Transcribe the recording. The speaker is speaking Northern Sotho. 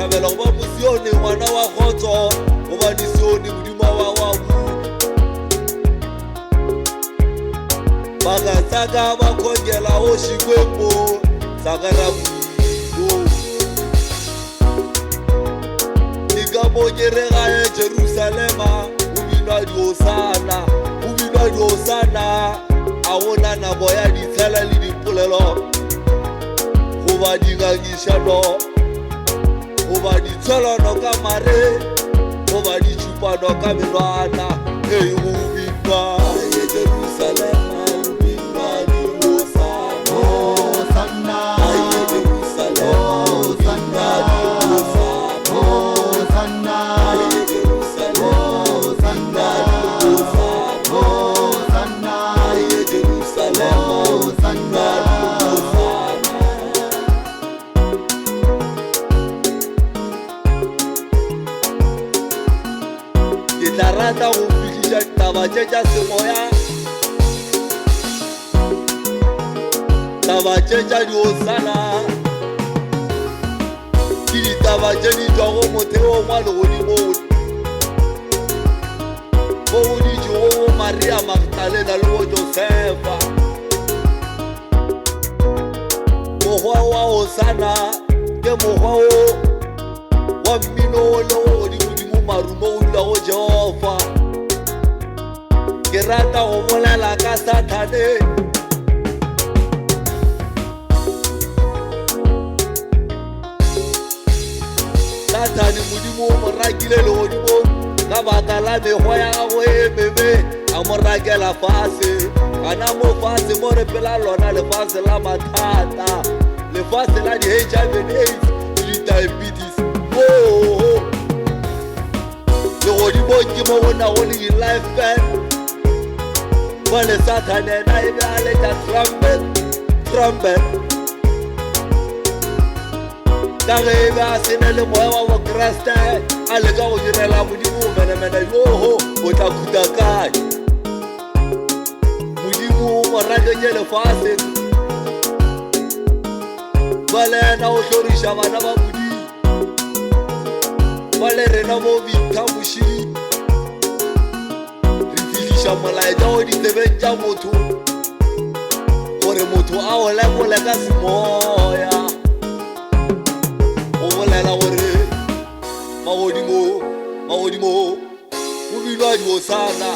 thabela go ba Mosione, ngwana wa kgotso, gobane Sione Modimo wa wa Bakatsaka ba khongela o Xikwembu tsaka ra Modimo. Ke ka mo ke re gae Jerusalema go binwa dihosana, go binwa dihosana, a go na nako ya ditshela le dipolelo goba dingangišano goba ditshwelano ka mare goba ditšhupano ka menwana. Ee, go binwa Jerusalema, go binwa dihosana. Hosanna. Aye, Jerusalema, go binwa dihosana. Hosanna. Aye, Jerusalema, go binwa dihosana. Hosanna. Aye, Jerusalema, go binwa dihosana. Ke tla rata go fihliša ditaba tše tša semoya, taba tše tša dihosana, ke ditaba tše di tšwago motheong wa legodimong, mo go dutšego bo Maria Magdalena le bo Josefa. Mokgwa wa hosana ke mokgwa wo wa mmino o lego godimodimo marumo go dulago Jehofa. Ke rata go bolela ka Sathane. Sathane Modimo o mo rakile legodimong ka baka la mekgwa ya gagwe e mebe, a mo rakela fase. Gana mo fase mo re phela lona lefase la mathata, lefase la di-HIV and AIDS le di-diabetes. Oo, legodimong ke mo go nago le di-life band. Bjale Sathane yena e be a letša trumpet, trumpet. Ka ge e be a se ne le moya wa Bokriste, a leka go direla Modimo bomenemene bjoo, o tla khuta kae? Modimo o mo raketše lefaseng, bjale yena o hloriša bana ba Modimo. Bjale rena bo Victor Mošidi re fihliša molaetša o ditsebeng tša motho gore motho a o lekole ka semoya, go bolela gore magodimo, magodimo go binwa dihosana.